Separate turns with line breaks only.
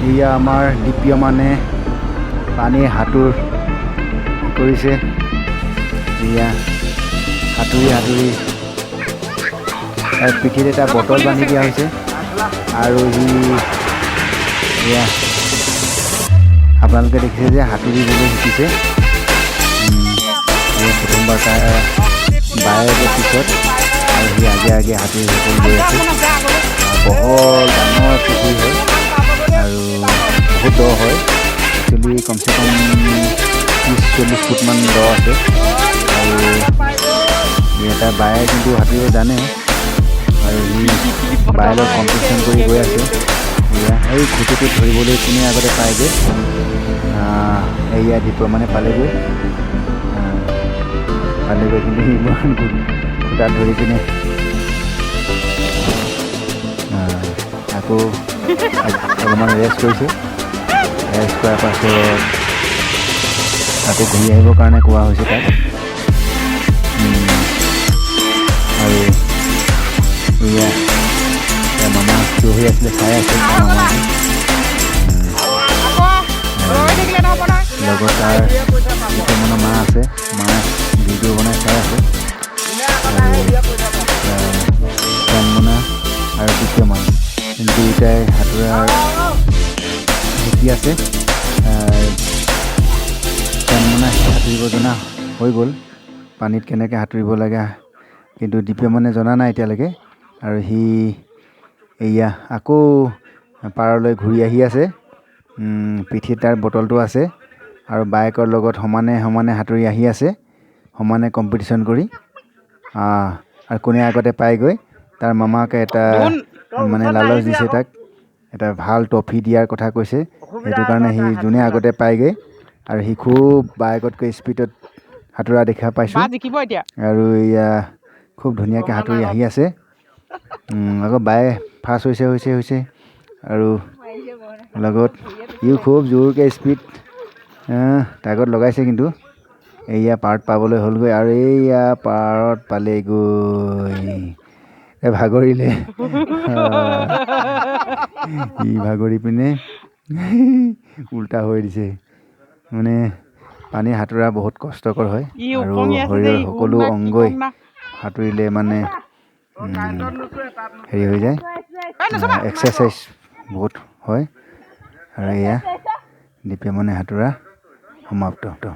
এয়া আমাৰ দীপ্যমানে পানীৰ সাঁতোৰ কৰিছে। এয়া সাঁতুৰি সাঁতুৰি তাৰ পিঠিত এটা বটল বান্ধি দিয়া হৈছে আৰু সি এয়া আপোনালোকে দেখিছে যে সাঁতুৰিবলৈ শিকিছে। এয়া প্ৰথমবাৰ তাৰ বায়েকৰ পিছত আৰু সি আগে আগে সাঁতুৰি সকলো গৈ আছে। বহল ডাঙৰ পুখুৰী হয় আৰু বহুত দ হয়। একচুৱেলি কমচে কম 30-40 ফুটমান দ আছে। আৰু এটা বায়ে কিন্তু সাঁতুৰিব জানে আৰু সি বায়ে লগত কম্পিটিশ্যন কৰি গৈ আছে। এয়া এই খুঁটিটোত ধৰিবলৈ কোনে আগতে পায়গৈ। এয়া দীপ্যমানে পালেগৈ, পালেগৈ, কিন্তু সি ইমান খুঁটাত ধৰি পিনে আকৌ অলপমান ৰেষ্ট কৰিছে। ৰেষ্ট কৰাৰ পাছত আকৌ ঘূৰি আহিবৰ কাৰণে কোৱা হৈছে তাক। আৰু এয়া এয়া মামা থিয় হৈ আছিলে, চাই আছে মামাহঁতে।
ৰৈ থাকিলে নহ'ব নহয়।
লগত তাৰ দীপ্যমানৰ মা আছে, মা ভিডিঅ' বনাই চাই আছে। আৰু চন্দমনা আৰু দীপ্যমান দুয়োটাই সাঁতোৰাৰ শিকি আছে। চন্দমনা সাঁতুৰিব জনা হৈ গ'ল, পানীত কেনেকৈ সাঁতুৰিব লাগে, কিন্তু দীপ্যমানে জনা নাই এতিয়ালৈকে। আৰু সি এয়া আকৌ পাৰলৈ ঘূৰি আহি আছে। পিঠিত তাৰ বটলটো আছে আৰু বায়েকৰ লগত সমানে সমানে সাঁতুৰি আহি আছে, সমানে কম্পিটিশ্যন কৰি। আৰু কোনে আগতে পায়গৈ, তাৰ মামাকে এটা মানে লালচ দিছে, তাক এটা ভাল ট্ৰফি দিয়াৰ কথা কৈছে। সেইটো কাৰণে সি যোনে আগতে পায়গৈ, আৰু সি খুব বায়েকতকৈ স্পীডত সাঁতোৰা দেখা পাইছোঁ।
বা জিকিব এতিয়া।
আৰু এয়া খুব ধুনীয়াকৈ সাঁতুৰি আহি আছে। আকৌ বায়ে ফাৰ্ষ্ট হৈছে হৈছে হৈছে আৰু লগত ইও খুব জোৰকৈ স্পীড আগত লগাইছে, কিন্তু এয়া পাৰত পাবলৈ হ'লগৈ আৰু এইয়া পাৰত পালেগৈ। এই ভাগৰিলে, ই ভাগৰি পিনে উল্টা হৈ দিছে। মানে পানী সাঁতোৰা বহুত কষ্টকৰ হয়
ই
আৰু
ওপঙি আছে যে
শৰীৰৰ
ই
সকলো
না কি
অংগই
কম না।
সাঁতুৰিলে মানে হেৰি হৈ যায়,
এই নুচুবা।
এক্সাৰচাইজ বহুত হয়। আৰু এয়া দীপ্যমানে সাঁতোৰা সমাপ্ত।